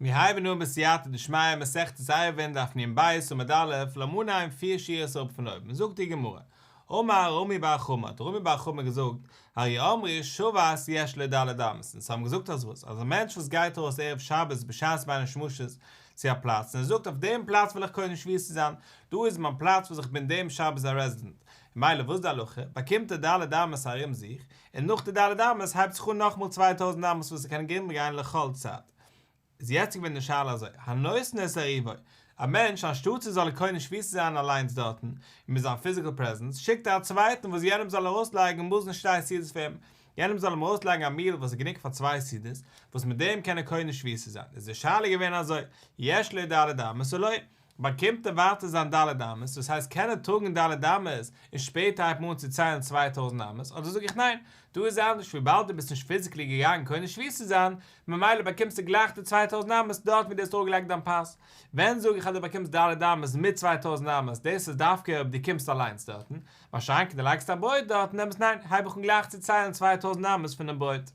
מיר הייבן אן בסייעתא דשמיא מסכת עירובין דף נ ב עמוד א', לאמיר אנהייבן פיר שורות אראפ פון אויבן, זאגט די גמרא, אמר רמי בר חמא, האט רמי בר חמא געזאגט, הרי אמרו שבת יש לו ד' אמות, אונז האבן געזאגט אז וואס, אז א מענטש וואס גייט ארויס ערב שבת בשעת בין השמשות צו א פלאץ און ער זאגט אויף דעם פלאץ וויל איך קונה שביתה זיין, דא איז מיין פלאץ וואס איך בין דעם שבת א רעזידענט, ממילא וואס איז די הלכה, באקומט ער ד' אמות ארום זיך, און נאך די ד' אמות הייבט זיך אן נאכאמאל 2000 אמות וואס ער קען ארומגיין לכל צד. איז יעצט געווען די שאלה אזוי, הנותן את עירובו, א מענטש אנשטאט ער זאל קונה שביתה זיין אליינס דארטן, און מיט זיין פיזיקל presence, שיקט ער א צווייטן וואס יענעם זאל ארויסלייגן מזון שתי סעודות פאר אים, יענעם זאל אים ארויסלייגן א meal וואס איז גענוג פאר צוויי סעודות, וואס מיט דעם קען ער קונה שביתה זיין, איז די שאלה געווען אזוי, יש לו ד' אמות או לא? באקומט ער ווייטער זיין ד' אמות, דאס הייסט קען ער טראגן ד' אמות און שפעטער הייבט מען אן צו ציילן 2000 אמות, אדער זאג איך ניין, דא איז אנדערש וויבאלד דו ביסט נישט physically געגאנגען קונה שביתה זיין, ממילא באקומסטו גלייך די 2000 אמות דארט ווי דו האסט אראפגעלייגט דיין פת. ווען זאג איך אז דו באקומסט ד' אמות מיט 2000 אמות, דאס איז דווקא אויב דו קומסט אליינס דארטן, מה שאין כן דו לייגסט א ברויט דארטן, דעמאלטס ניין, הייב איך אן גלייך צו ציילן 2000 אמות פונעם ברויט.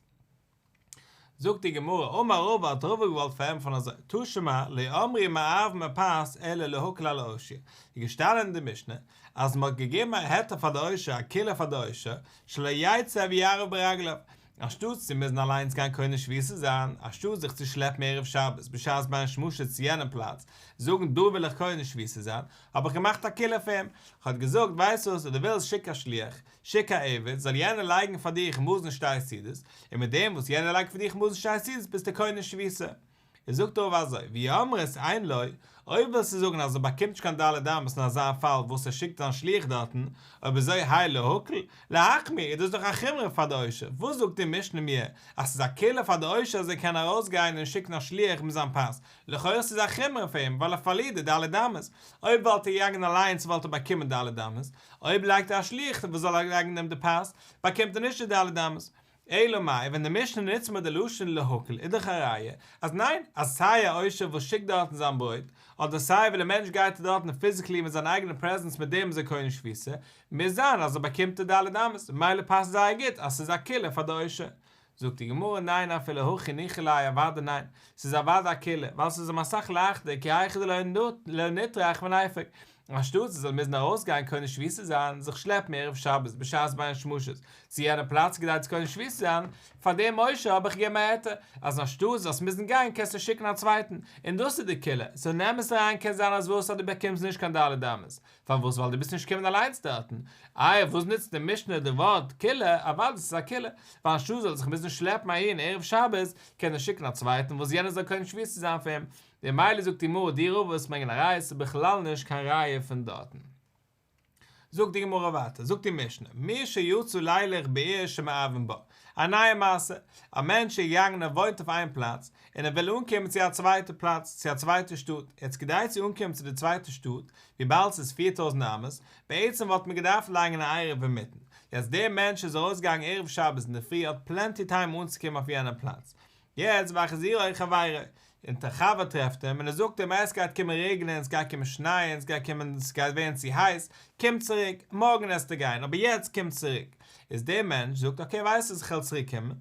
זאגט די גמרא, אמר רבא האט רבא געוואלט פארענטפערן אזוי, תא שמע, לא אמרו מערבין בפת אלא להקל על העושר, איז געשטאנען אין די משנה, אז מען האט געגעבן א היתר פאר די עושר, א קולא פאר די עושר, שלא יצא ויערב ברגליו, אנשטאטס צו מוזן אליינס גיין קונה שביתה זיין, אנשטאטס זיך צו שלעפן ערב שבת בשעת בין השמשות צו יענעם פלאץ, זאגן דא וויל איך קונה שביתה זיין, האב איך געמאכט א קולא פאר אים, כ'האט געזאגט, ווייסט וואס, אויב דו ווילסט שיק א שליח, שיק א עבד, זאל יענער לייגן פאר דיך מזון שתי סעודות, און מיט דעם וואס יענער לייגט פאר דיך מזון שתי סעודות ביסטו קונה שביתה. איז זאגט רבא אזוי, ואי אמרת אין לו, אויב ווילסטו זאגן אז ער באקומט נישט קיין ד' אמות אין אזא פאל וואס ער שיקט זיין שליח דארטן, אויב אזוי האי להקל, להחמיר, איז דאס דאך א חומרא פאר די עושר, וואס זאגט די משנה מיר אז ס'איז א קולא פאר די עושר אז ער קען ארויסגיין און שיקן א שליח מיט זיין פת, לכאורה ס'איז א חומרא פאר אים ווייל ער פארלירט די ד' אמות, אויב וואלט ער געגאנגען אליינס וואלט ער באקומען ד' אמות, אויב לייגט ער א שליח וואס זאל לייגן אים די פת, באקומט ער נישט די ד' אמות. אלא מאי ווען די משנה נוצט מיר די לשון להקל איז דאך א ראיה אז ניין, אז סיי א עושר וואס שיקט דארטן זיין ברויט, אדער סיי ווען א מענטש גייט דארטן physically מיט זיין אייגענע presence מיט דעם איז ער קונה שביתה, מוז זיין אז ער באקומט די ד' אמות, ממילא פאסט זייער גוט אז ס'איז א קולא פאר די עושר. זאגט די גמרא ניין אפילו הכי ניחא ליה אוודאי ניין, ס'איז אוודאי א קולא, ווייל ס'איז אים אסאך לייכטער כי היכי דלא נטרח וניפוק, אנשטאט זי זאל מוזן ארויסגיין קונה שביתה זיין, זיך שלעפן ערב שבת בשעת בין השמשות צו יענע פלאץ כדי צו קונה שביתה זיין, פאר דעם עושר האב איך געגעבן א היתר, אז אנשטאט זאלסט מוזן גיין קענסטו שיקן א צווייטן, און דאס איז די קולא, סאו נעם עס אריין קען זיין אז וואס אז דו באקומסט נישט קיין ד' אמות, פארוואס ווייל דו ביסט נישט געקומען אליינס דארטן, איי וואס נוצט די משנה די ווארט קולא, אוודאי ס'איז א קולא, ווייל אנשטאט זאל זיך מוזן שלעפן אהין ערב שבת, קען ער שיקן א צווייטן וואס יענער זאל קונה שביתה זיין פאר אים, ממילא זאגט די גמרא די רבא וואס ברענגען א ראיה ס'איז בכלל נישט קיין ראיה פון דארטן. זאגט די גמרא ווייטער, זאגט די משנה, מי שיצא לילך בעיר שמערבין בה, א נייע מעשה, א מענטש איז געגאנגען ער וואוינט אויף איין פלאץ, און ער וויל אנקומען צו א צווייטע פלאץ, צו א צווייטע שטאט, יעצט כדי צו אנקומען צו די צווייטע שטאט, וויבאלד ס'איז 4000 אמות, בעצם וואלט מען געדארפט לייגן א עירוב אינמיטן, יעצט דער מענטש איז ארויסגעגאנגען ערב שבת אינדערפרי האט plenty time אנצוקומען אויף יענע פלאץ, יעצט והחזירו חברו, און דער חבר טרעפט אים און ער זאגט אים עס גייט קומען רעגענען, עס גייט קומען שנייען, עס גייט קומען, עס גייט ווערן צו הייס, קום צוריק, מארגן עסטו גיין, אבער יעצט קום צוריק. איז דער מענטש זאגט okay ווייסט וואס איך וועל צוריק קומען,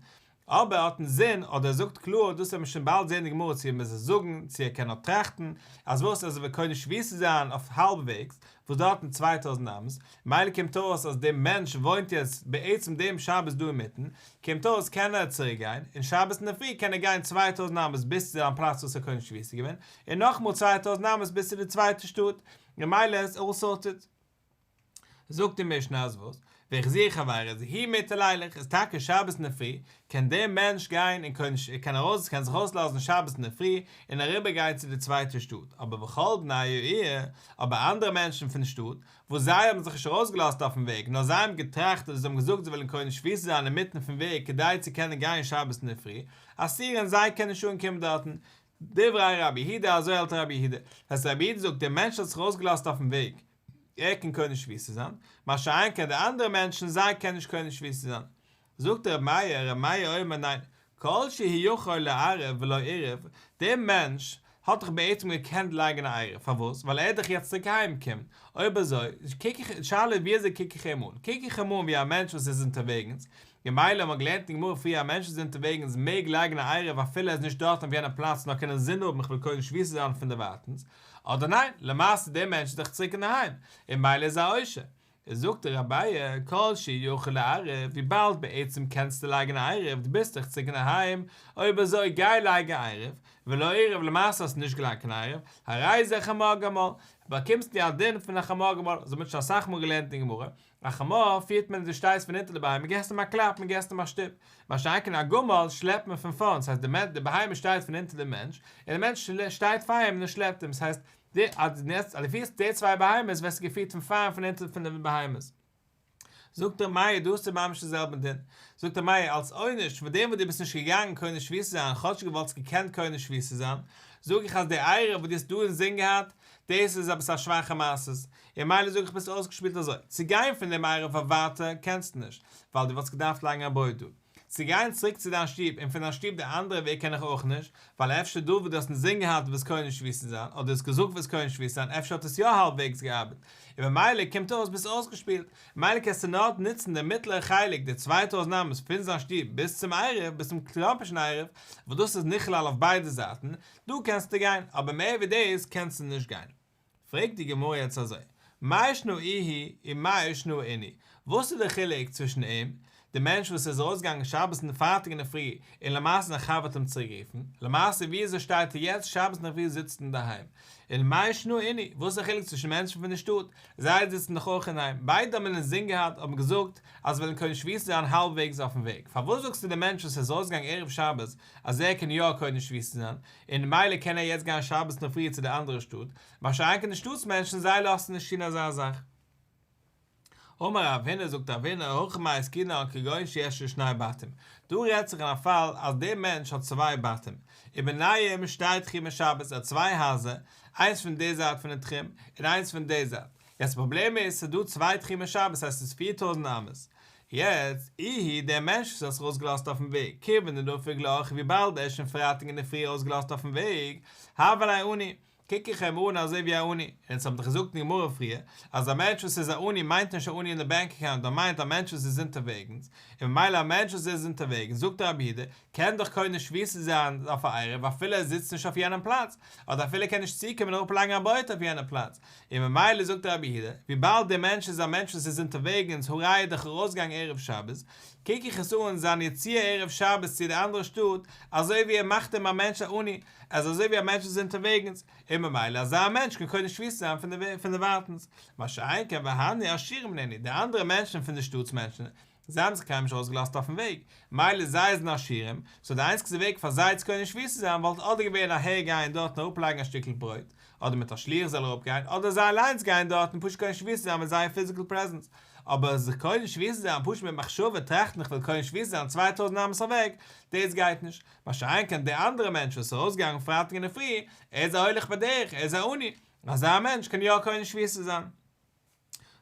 אבער ער האט אינזין, אדער ער זאגט קלאר, דאס וועט מען שוין באלד זען אין די גמרא צו ער מוז עס זאגן, צו ער קען נאר טראכטן, אז וואס אז ער וועט קונה שביתה זיין אויף האלב וועגס, וואס דארטן 2000 אמות, מילא קומט אויס אז דער מענטש וואוינט יעצט בעצם דעם שבת דא אינמיטן, קומט אויס קען ער צוריק גיין, און שבת אינדערפרי קען ער גיין 2000 אמות ביז צו זיין פלאץ וואס ער קונה שביתה געווען, און נאכאמאל 2000 אמות ביז צו די צווייטע שטאט, ממילא איז all sorted. זאגט די משנה אז וואס? והחזירו חברו איז הוא מותר לילך, איז טאקע שבת אינדערפרי, קען דער מענטש גיין און קען קען ארויס קען זיך ארויסלאזן שבת אינדערפרי און אריבער גיין צו די צווייטע שטאט, אבער וכל בני העיר, אבער אנדערע מענטשן פון שטאט, וואס זיי האבן זיך נישט ארויסגעלאזט אויפן וועג, נאר זיי האבן געטראכט אדער זיי האבן געזאגט זיי ווילן קונה שביתה זיין אינמיטן פון וועג כדי צו קענען גיין שבת אינדערפרי, אסורין זיי קענען נישט אנקומען דארטן, דברי רבי יהודה אזוי האלט רבי יהודה, אז רבי יהודה זאגט דער מענטש האט זיך ארויסגעלאזט אויפן וועג, ער קען קונה שביתה זיין, מה שאין כן די אנדערע מענטשן זיי קענען נישט קונה שביתה זיין. זאגט רבי מאיר, רבי מאיר אומר ניין, כל שהוא יכול לערב ולא עירב, דער מענטש האט דאך בעצם געקענט לייגן א עירוב, פארוואס? ווייל ער איז דאך יעצט צוריק אהיים געקומען, אויב אזוי, קוק איך, שאלה איז ווי אזוי קוק איך אים אן, קוק איך אים אן ווי א מענטש וואס איז אונטערוועגנס, ממילא האט מען געלערנט אין גמרא פריער א מענטש וואס איז אונטערוועגנס מעג לייגן א עירוב אפילו ער איז נישט דארט אויף יענע פלאץ נאר קען אינזין האבן איך וויל קונה שביתה זיין פון דערווייטענס, אדער ניין, למעשה דער מענטש איז דאך צוריק אינדערהיים, און ממילא איז ער עושר. איז זאגט דיר אביי, כל שהוא יכול לערב, וויבאלד בעצם קענסטו לייגן א עירוב, דו ביסט דאך צוריק אינדערהיים, אויב אזוי גיי לייג א עירוב, ולא עירב למעשה האסטו נישט געלייגט קיין עירוב, הרי זה חמור גמל, באקומסטו א דין פון א חמור גמל, אזוי מ'האט שוין אסאך מאל געלערנט אין גמרא, א חמור פירט מען דו שטייסט פון אונטער די בהמה געסט אים א קלאפ און געסט אים א שטופ, מה שאין כן א גמל שלעפט מען פון פארנט, ס'הייסט די די בהמה שטייט פון אונטער די מענטש, און די מענטש שטייט פאר אים און ער שלעפט אים, ס'הייסט די אז דו פירסט די צוויי בהמות ווערסטו געפירט פון פאר און פון אונטער פון די בהמות. זאגט ר' מאיר דאס איז ממש די זעלבע דין, זאגט ר' מאיר אלס עונש פאר דעם וואס דו ביסט נישט געגאנגען קונה שביתה זיין כאטש דו וואלטסט געקענט קונה שביתה זיין, זאג איך אז די עירוב וואס דו האסט דא אינזין געהאט, דאס איז עפעס א שוואכע מעשה, און ממילא זאג איך ביסט אויסגעשפילט אזוי, צו גיין פון דעם עירוב אויף ווייטער קענסטו נישט, ווייל דו וואלטסט געדארפט לייגן א ברויט דא. צו גיין צוריק צו דיין שטוב און פון דיין שטוב די אנדערע וועג קען איך אויך נישט, ווייל אפשר דא וואו דו האסט אינזין געהאט וועסט קונה שביתה זיין, אדער האסט געזאגט וועסט קונה שביתה זיין אפשר האט עס יא האלבוועגס געארבעט, און ממילא קומט אויס ביסט אויסגעשפילט, ממילא קענסטו נאר נוצן די מיטלערע חלק די 2000 אמות פון זיין שטוב ביז צום עירוב, ביז צום קלאמפישן עירוב, וואס דאס איז נכלל אויף ביידע זייטן, דא קענסטו גיין, אבער מער ווי דאס קענסטו נישט גיין. פרעגט די גמרא יעצט אזוי, מאי שנא איהו ומאי שנא אינהו, וואס איז די חילוק צווישן אים, די מענטש וואס איז ארויסגעגאנגען שבת אין פרייטאג אינדערפרי און למעשה זיין חבר האט אים צוריקגערופן, למעשה ווי אזוי שטייט ער יעצט שבת אינדערפרי זיצט אינדערהיים, און מאי שנא אינהו, וואס איז די חילוק צווישן מענטשן פון די שטאט, זיי זיצן דאך אויך אינדערהיים, ביידע האבן אינזין געהאט האבן געזאגט אז זיי וועלן קונה שביתה זיין האלבוועגס אויפן וועג, פארוואס זאגסטו די מענטש וואס איז ארויסגעגאנגען ערב שבת אז ער קען יא קונה שביתה זיין, און ממילא קען ער יעצט גיין שבת אינדערפרי צו די אנדערע שטאט, מה שאין כן די שטאטס מענטשן זיי לאזן נישט טון אזא זאך. אמר רב הונא זאגט רב הונא הכא במאי עסקינן כגון שיש לו שני בתים, דא רעדט זיך אין א פאל אז דער מענטש האט צוויי בתים, וביניהם שתי תחומי שבת, ער האט צוויי הייזער, איינס פון די זייט פון די תחום און איינס פון די זייט, יעצט די פראבלעם איז ס'איז דא צוויי תחומי שבת ס'הייסט ס'איז 4000 אמות, יעצט, איהו, דער מענטש וואס האט זיך ארויסגעלאזט אויפן וועג, כיוון דנפיק לאורחא וויבאלד ער איז שוין פרייטאג אינדערפרי ארויסגעלאזט אויפן וועג, הוה ליה עני, קוק איך אים אן אזוי ווי א עני, און אונז האבן דאך געזאגט אין גמרא פריער, אז א מענטש וואס איז א עני מיינט נישט א עני אין די bank account, נאר מיינט א מענטש וואס איז אונטערוועגנס, און ממילא א מענטש וואס איז אונטערוועגנס, זאגט רבי יהודה, קען דאך קונה שביתה זיין אויף א עירוב אפילו ער זיצט נישט אויף יענעם פלאץ, אדער אפילו ער קען נישט צוקומען אראפלייגן א ברויט אויף יענע פלאץ, און ממילא זאגט רבי יהודה, וויבאלד דער מענטש איז א מענטש וואס איז אונטערוועגנס הא ראיה דאך ארויסגעגאנגען ערב שבת, קוק איך עס אן זיין יציאה ערב שבת צו די אנדערע שטאט אזוי ווי ער מאכט אים א מענטש א עני, ער איז אזוי ווי א מענטש וואס איז אונטערוועגנס, און ממילא אזא מענטש קען קונה שביתה זיין פון דערווייטנס, מה שאין כן והני עשירים נינהו, די אנדערע מענטשן פון די שטאטס מענטשן, זיי האבן זיך קיינמאל נישט ארויסגעלאזט אויפן וועג, מילא זיי זענען עשירים, so די איינציגסטע וועג פאר זיי צו קונה שביתה זיין וואלט אדער געווען אהער גיין דארטן אראפלייגן א שטיקל ברויט, אדער מיט א שליח זאל אראפגיין, אדער זיי אליינס גיין דארטן פשוט קונה שביתה זיין מיט זייער physical presence, אבער זיך קונה שביתה זיין פשוט מיט מחשבה טראכטן איך וויל קונה שביתה זיין 2000 אמות אוועק, דאס גייט נישט, מה שאין כן די אנדערע מענטש וואס איז ארויסגעגאנגען פרייטאג אינדערפרי, ער איז א הולך בדרך, ער איז א עני, אזא מענטש קען יא קונה שביתה זיין.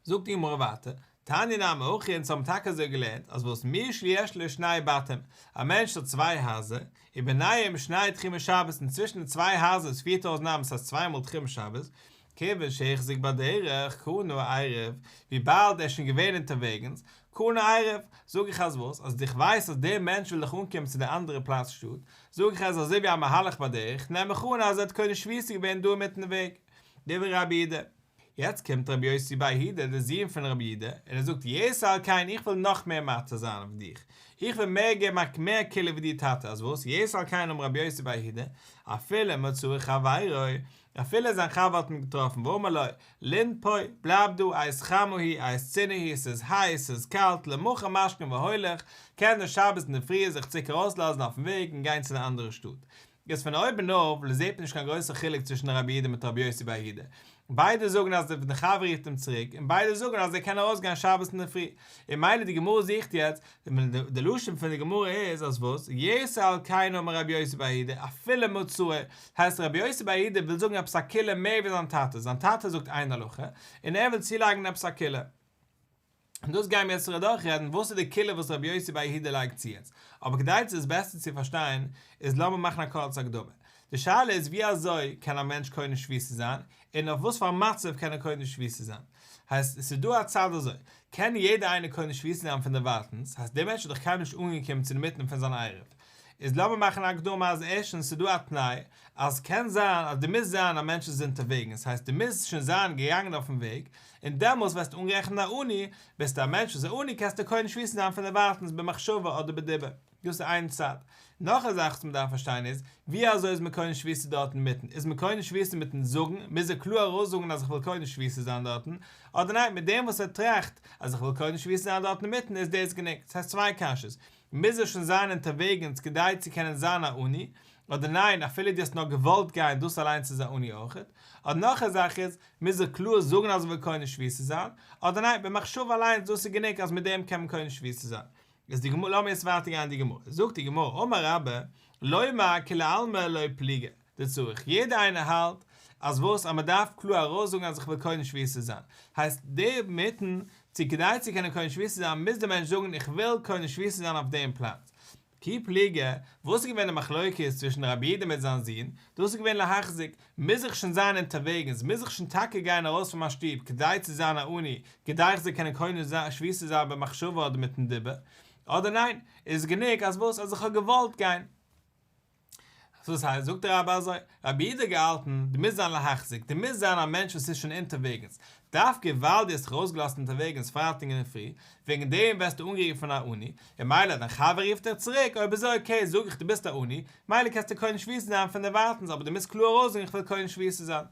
זאגט די גמרא ווייטער, תניא נמי הכי אונז האבן טאקע אזוי געלערנט אז וואס מי שיש לו שני בתים, א מענטש האט צוויי הייזער, וביניהם שני תחומי שבת און צווישן די צווייזער איז 4000 אמות ס'הייסט צוויי מאל תחום שבת, כיוון שהחזיק בדרך קנה עירוב, וויבאלד ער איז שוין געווען אונטערוועגנס, קנה עירוב, זאג איך אז וואס, אז איך ווייס אז דער מענטש וויל דאך אנקומען צו די אנדערע פלאץ שטאט, זאג איך אז אזוי ווי א מהלך בדרך, נעם איך אן אז ער האט קונה שביתה געווען דא אינמיטן וועג. דברי רבי יהודה. יעצט קומט רבי יוסי בר יהודה דער זון פון רבי יהודה און ער זאגט יתר על כן איך וויל נאך מער מתיר זיין אויף דיך, איך וויל מער געבן א מער קולא ווי דיר טאטע אז וואס יתר על כן אמר רבי יוסי בר יהודה אפילו מצאו חברו אפילו זיין חבר האט אים געטראפן ואמר לו לין פה בלייב דא עת חמה היא עת צינה היא ס'איז הייס ס'איז קאלט למחר משכים והולך קען ער שבת אינדערפרי זיך צוריק ארויסלאזן אויפן וועג און גיין צו די אנדערע שטאט. יעצט פון אויבן אויף זעט מען נישט קיין גרויסע חילוק צווישן רבי יהודה מיט רבי יוסי בר יהודה. ביידע זאגן אז די חבר רופט אים צוריק, און ביידע זאגן אז ער קען ארויסגיין שבת אינדערפרי. און מילא די גמרא זוכט יעצט, די לשון פון די גמרא איז אז וואס? יתר על כן אמר רבי יוסי בר יהודה, אפילו מצאו, הייסט רבי יוסי בר יהודה וויל זאגן עפעס א קולא מער ווי זיין טאטע, זיין טאטע זאגט איין הלכה, און ער וויל צולייגן עפעס א קולא. און דאס גייען מיר יעצט אדורכרעדן וואס איז די קולא וואס רבי יוסי בר יהודה לייגט צו יעצט, אבער כדי עס בעסער צו פארשטיין איז לאמיר מאכן א קורצע הקדמה. די שאלה איז ווי אזוי קען א מענטש קונה שביתה זיין, און אויף וואס פאר א מצב קען ער קונה שביתה זיין. הייסט, עס איז דא א צד אזוי, קען יעדער איינער קונה שביתה זיין פון דערווייטענס, הייסט דער מענטש איז דאך קיינמאל נישט אנגעקומען צו די מיטן פון זיין עירוב. איז לאמיר מאכן א הקדמה אז ערשטנס ס'איז דא א תנאי אז קען זיין אז דו מוזט זיין א מענטש וואס איז אונטערוועגנס, הייסט דו מוזט שוין זיין געגאנגען אויפן וועג, און דעמאלס ווערסטו אנגערעכנט א עני, ביסטו א מענטש וואס איז עני קענסטו קונה שביתה זיין פון דערווייטענס במחשבה אדער בדיבור. דאס איז איין צד. נאך א זאך וואס מען דארף פארשטיין איז, ווי אזוי איז מען קונה שביתה דארט אינמיטן? איז מען קונה שביתה מיטן זאגן? מוז ער קלאר ארויסזאגן אז איך וויל קונה שביתה זיין דארטן? אדער ניין, מיט דעם וואס ער טראכט אז איך וויל קונה שביתה זיין דארט אינמיטן איז דאס גענוג? ס'הייסט צוויי קשיות. מוז ער שוין זיין אונטערוועגנס כדי צו קענען זיין א עני? אדער ניין, אפילו דו האסט נאר געוואלט גיין דאס אליינס איז א עני אויכעט? אדער נאך א זאך איז, מוז ער קלאר זאגן אז ער וויל קונה שביתה זיין? אדער ניין, במחשבה אליינס דאס איז גענוג אז מיט דעם קען מען קונה שביתה זיין? איז די גמרא, לאמיר יעצט ווייטער גיין אין די גמרא, זאגט די גמרא, אמר רבה, לומר כולי עלמא לא פליגי, דצריך, יעדער איינער האלט אז וואס אז מען דארף קלאר ארויסזאגן אז איך וויל קונה שביתה זיין, הייסט די מיטן צו כדי צו קענען קונה שביתה זיין מוז דער מענטש זאגן איך וויל קונה שביתה זיין אויף דעם פלאץ. כי פליגי, וואס איז געווען די מחלוקת צווישן רבי יהודה מיט זיין זון, דאס איז געווען להחזיק, מוז איך שוין זיין אונטערוועגנס, מוז איך שוין טאקע גיין ארויס פון מיין שטוב כדי צו זיין א עני, כדי איך זאל קענען קונה שביתה זיין במחשבה אדער מיטן דיבור, אדער ניין, איז גענוג אז וואס אז איך האב געוואלט גיין. דאס הייסט, זאגט דער רבי אזוי, רבי יהודה האט געהאלטן, דו מוזט זיין להחזיק, דו מוזט זיין א מענטש וואס איז שוין אונטערוועגנס, דווקא ווייל דו האסט זיך ארויסגעלאזט אונטערוועגנס פרייטאג אינדערפרי, וועגן דעם ווערסטו אנגערופן א עני, און מילא דיין חבר רופט דיך צוריק, אויב אזוי okay זאג איך דו ביסט א עני, מילא קענסטו קונה שביתה זיין פון דערווייטנס אבער דו מוזט קלאר ארויסזאגן איך וויל קונה שביתה זיין.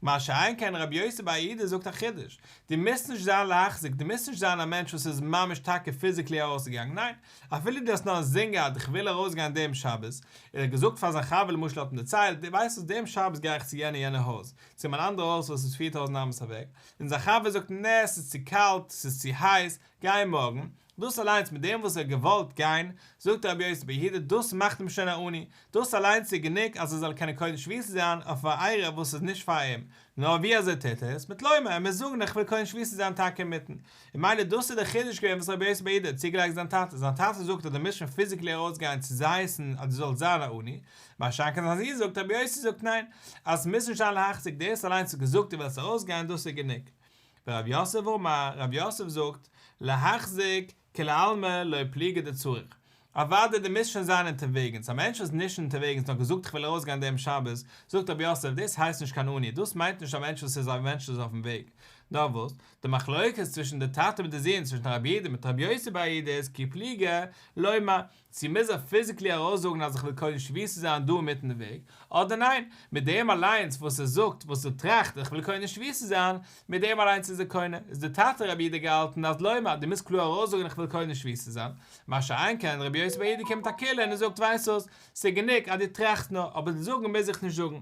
מה שאין כן רבי יוסי בר יהודה זאגט א חידוש, דו מוזט נישט זיין להחזיק, דו מוזט נישט זיין א מענטש וואס איז ממש טאקע physically ארויסגעגאנגען, ניין, אפילו דו האסט נאר אינזין געהאט איך וויל ארויסגיין דעם שבת, און ער האט געזאגט פאר זיין חבר למשל האט אים דערציילט, דו ווייסט וואס דעם שבת גיי איך צו יענע יענע הויז, צו מיין אנדערע הויז וואס איז 4000 אמות אוועק, און זיין חבר זאגט נע ס'איז צו קאלט, ס'איז צו הייס, גיי מארגן, דאס אליינס מיט דעם וואס ער האט געוואלט גיין, זאגט רבי יוסי בר יהודה דאס מאכט אים שוין א עני, דאס אליינס איז גענוג אז ער זאל קענען קונה שביתה זיין אויף א עירוב וואס איז נישט פאר אים, נאר ווי אזוי טוט ער עס? מיט לומר, ער מוז זאגן איך וויל קונה שביתה זיין טאקע אינמיטן, און מילא דאס איז דער חידוש געווען וואס רבי יוסי בר יהודה האט צוגעלייגט זיין טאטע, זיין טאטע זאגט אז דו מוזט שוין physically ארויסגיין צו זיי הייסן אז דו זאלסט זיין א עני, מה שאין כן זיין זון זאגט רבי יוסי זאגט ניין, אז עס מוז נישט זיין להחזיק, דאס אליינס האט געזאגט דו ווילסט ארויסגיין דאס איז גענוג. ורב יוסף אמר, רב יוסף זאגט, להחזיק כולי עלמא לא פליגי דצריך. אוודאי דו מוזט שוין זיין אונטערוועגנס, א מענטש וואס איז נישט אונטערוועגנס נאר געזאגט איך וויל ארויסגיין דעם שבת, זאגט רב יוסף, דאס הייסט נישט קיין עני, דאס מיינט נישט א מענטש וואס איז א מענטש וואס איז אויפן וועג. נאר וואס, די מחלוקת צווישן די טאטע מיט די זון, צווישן רבי יהודה מיט רבי יוסי בר יהודה איז כי פליגי, לומר, צו מוז ער physically ארויסזאגן אז איך וויל קונה שביתה זיין דא אינמיטן די וועג, אדער ניין, מיט דעם אליינס וואס ער זאגט, וואס ער טראכט איך וויל קונה שביתה זיין, מיט דעם אליינס איז ער קונה, איז די טאטע רבי יהודה געהאלטן אז לומר, דו מוזט קלאר ארויסזאגן איך וויל קונה שביתה זיין, מה שאין כן רבי יוסי בר יהודה קומט א קולא און ער זאגט ווייסט וואס, ס'איז גענוג אז דו טראכסט נאר, אבער זאגן מוז איך נישט זאגן.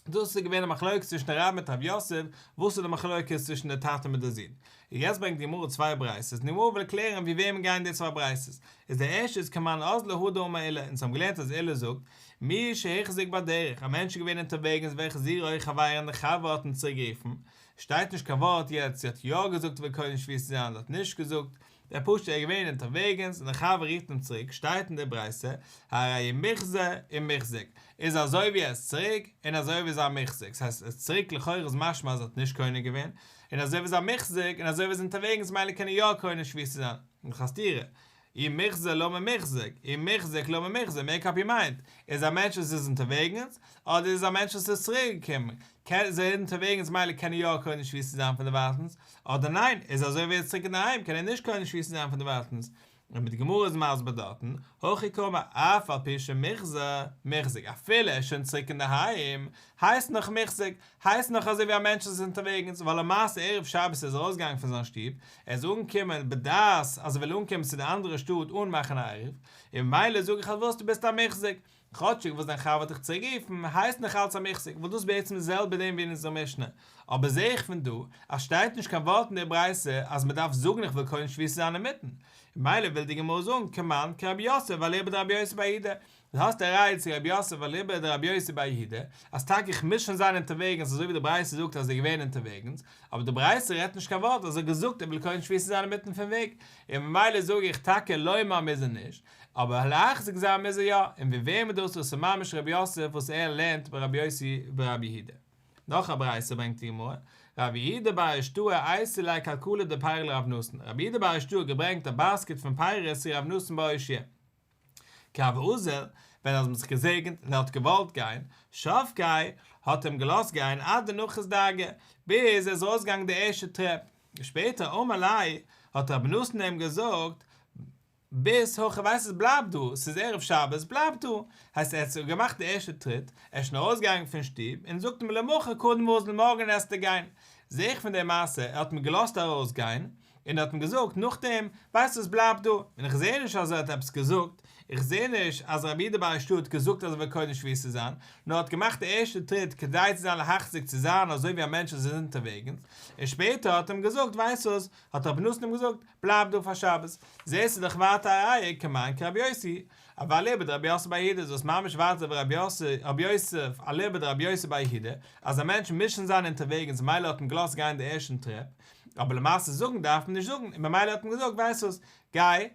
דאס איז געווען א מחלוקת צווישן רב מיט רב יוסף, וואס איז די מחלוקת צווישן די טאטע מיט די זון? און יעצט ברענגט די גמרא צוויי ברייתות, און די גמרא וויל קלערן ווי וועמען גייען די צוויי ברייתות, איז די ערשטע איז כמאן אזלא הא דאמר עולא, אונז האבן געלערנט אז עולא זאגט, מי שהחזיק בדרך, א מענטש איז געווען אונטערוועגנס והחזירו חבירו און די חבר האט אים צוריק גערופן, שטייט נישט קיין ווארט יעצט צו האט יא געזאגט וויל קונה שביתה זיין אדער האט נישט געזאגט, דער פשט ער איז געווען אונטערוועגנס און דער חבר רופט אים צוריק שטייט אין דער ברייתא הרי הוא מוחזר ומוחזק איז אזוי ווי ער איז צוריק און אזוי ווי איז א מוחזק ס'הייסט ער איז צוריק לכאורה איז משמע אז ער האט נישט קונה געווען און אזוי ווי איז א מוחזק און אזוי ווי איז אונטערוועגנס מילא קען ער יא קונה שביתה זיין נאך א סתירה אי מוחזר למה מוחזק אי מוחזק למה מוחזר make up your mind איז א מענטש וואס איז אונטערוועגנס אדער איז א מענטש וואס איז צוריק געקומען קען איז ער אונטערוועגנס מילא קען ער יא קונה שביתה זיין פון דערווייטענס אדער ניין, איז אזוי ווי ער איז צוריק אינדערהיים קען ער נישט קונה שביתה זיין פון דערווייטענס, און די גמרא איז מסביר דארטן, הכי קאמר אף על פי שמוחזר, מוחזק, אפילו ער איז שוין צוריק אינדערהיים, הייסט נאך מוחזק, הייסט נאך אזוי ווי א מענטש וואס איז אונטערוועגנס, ווייל למעשה ערב שבת איז ער ארויסגעגאנגען פון זיין שטוב, ער איז אנגעקומען בדעת אז ער וויל אנקומען צו די אנדערע שטאט אן מאכן א עירוב, און ממילא זאג איך אז וואס דו ביסט א מוחזק, כאטשיג וואס דיין חבר האט דיך צוריקגערופן הייסט נאך אלץ א מוחזק, ווייל דאס איז בעצם די זעלבע דין ווי אין אונזער משנה, אבער זעה איך פון דא אז שטייט נישט קיין ווארט אין די ברייתא אז מען דארף זאגן איך וויל קונה שביתה זיין אינמיטן, ממילא וויל די גמרא זאגן כמאן כרבי יוסף אליבא דרבי יוסי בר יהודה. דו האסט א ראיה צו רב יוסף אליבא דרבי יוסי בר יהודה, אז טאקע איך מוז שוין זיין אונטערוועגנס אזוי ווי די ברייתא זאגט אז ער איז געווען אונטערוועגנס, אבער די ברייתא רעדט נישט קיין ווארט אז ער האט געזאגט ער וויל קונה שביתה זיין אינמיטן פון וועג, און ממילא זאג איך טאקע לומר מוז ער נישט, אבער להחזיק זיין מוז ער יא, און ווי וועם איז דאס? דאס איז ממש רב יוסף וואס ער לערנט ברבי יוסי ברבי יהודה. נאך א ברייתא ברענגט די גמרא, רב יהודה בר אשתאי אייתי ליה כלכלה דפירי לרב נתן, רב יהודה בר אשתאי האט געברענגט א באסקעט פון פירות צו רב נתן בר אושעיא. כי הוה אזיל, ווען ער האט זיך געזעגנט און ער האט געוואלט גיין, שבקיה, האט ער אים געלאזט גיין עד דנחית דרגא, ביז ער איז ארויסגעגאנגען די ערשטע טרעפ. שפעטער אמר ליה, האט רב נתן אים געזאגט, בית הכא ווייסט וואס בלייב דא, ס'איז ערב שבת, בלייב דא. הייסט ער האט געמאכט די ערשטע טריט, ער איז שוין ארויסגעגאנגען פון שטוב, און זאגט אים למחר קדם ואזיל מארגן עסטו גיין. זעה איך פון די מעשה, ער האט אים געלאזט ארויסגיין, און ער האט אים געזאגט נאכדעם, ווייסט וואס בלייב דא, און איך זעה נישט אז ער האט עפעס געזאגט, איך זעה נישט אז רב יהודה בר אשתאי האט געזאגט אז ער וויל קונה שביתה זיין, נאר ער האט געמאכט די ערשטע טריט כדי צו זיין להחזיק צו זיין אזוי ווי א מענטש וואס איז אונטערוועגנס, און שפעטער האט ער אים געזאגט ווייסט וואס, האט רבי נתן אים געזאגט, בלייב דא פאר שבת, זעסטו דאך ווייטער א ראיה כמאן כרבי יוסי, אבל אליבא דרבי יוסף בר יהודה איז דאס ממש ווייטער ווי רבי יוסי, רבי יוסף, אליבא דרבי יוסי בר יהודה, אז א מענטש מוז שוין זיין אונטערוועגנס ממילא האט מען געלאזט גיין די ערשטן טרעפ, אבער למעשה זאגן דארף מען נישט זאגן, און ממילא האט מען געזאגט ווייסט וואס, גיי,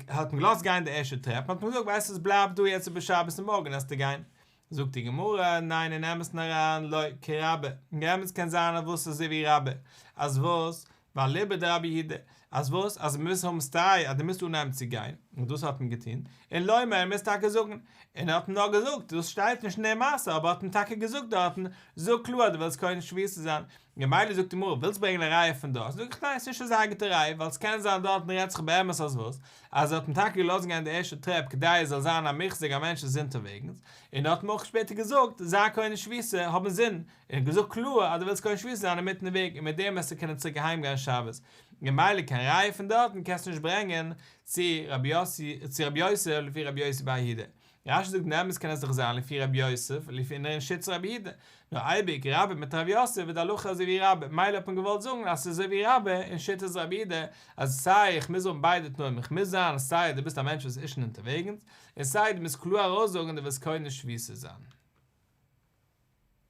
האט מען געלאזט גיין די ערשטע טרעפ, האט מען געזאגט ווייסט וואס בלייב דא יעצט איבער שבת און מארגן עסטו גיין. זאגט די גמרא, ניין אין אמת'ן אריין, לא, כרבה, אין אמת קען זיין אז וואס אזוי ווי רבה, אז וואס, ואליבא דרבי יהודה, אז וואס, אז מ'מוז האבן סטיי אז דו מוזט אנהייבן צו גיין, און דאס האט מען געטון, און לומר ער מוז טאקע זאגן, און ער האט אים נאר געזאגט, דאס שטייט נישט אין די מעשה, אבער האט אים טאקע געזאגט דארטן, זאג קלאר אז דו ווילסט קונה שביתה זיין, ממילא זאגט די גמרא, ווילסט ברענגען א ראיה פון דארט, זאג איך ניין, ס'נישט אזא גוטע ראיה, ווייל ס'קען זיין דארטן רעדט זיך באמת אז וואס, אז ער האט אים טאקע געלאזט גיין די ערשטע טרעפ כדי ער זאל זיין א מוחזק א מענטש וואס איז אונטערוועגנס, און ער האט אים אויך שפעטער געזאגט, זיי קונה שביתה, האב אינזין, און געזאגט קלאר אז דו ווילסט קונה שביתה זיין אינמיטן וועג און מיט דעם וועסטו קענען צוריק אהיים גיין שבת, ממילא קיין ראיה פון דארטן קענסטו נישט ברענגען צו רבי יוסף לפי רבי יוסי בר יהודה. רש"י זאגט אין אמת קען עס דאך זיין לפי רבי יוסף לפי אין שיטת רבי יהודה, נאר אייביג רבה מיט רב יוסף איז די הלכה אזוי ווי רבה, ממילא האט מען געוואלט זאגן אז ס'איז אזוי ווי רבה אין שיטת רבי יהודה אז סיי איך מוז האבן ביידע תנאים איך מוז זיין סיי דו ביסט א מענטש וואס איז שוין אונטערוועגנס און סיי דו מוזט קלאר ארויסזאגן דו ווילסט קונה שביתה זיין.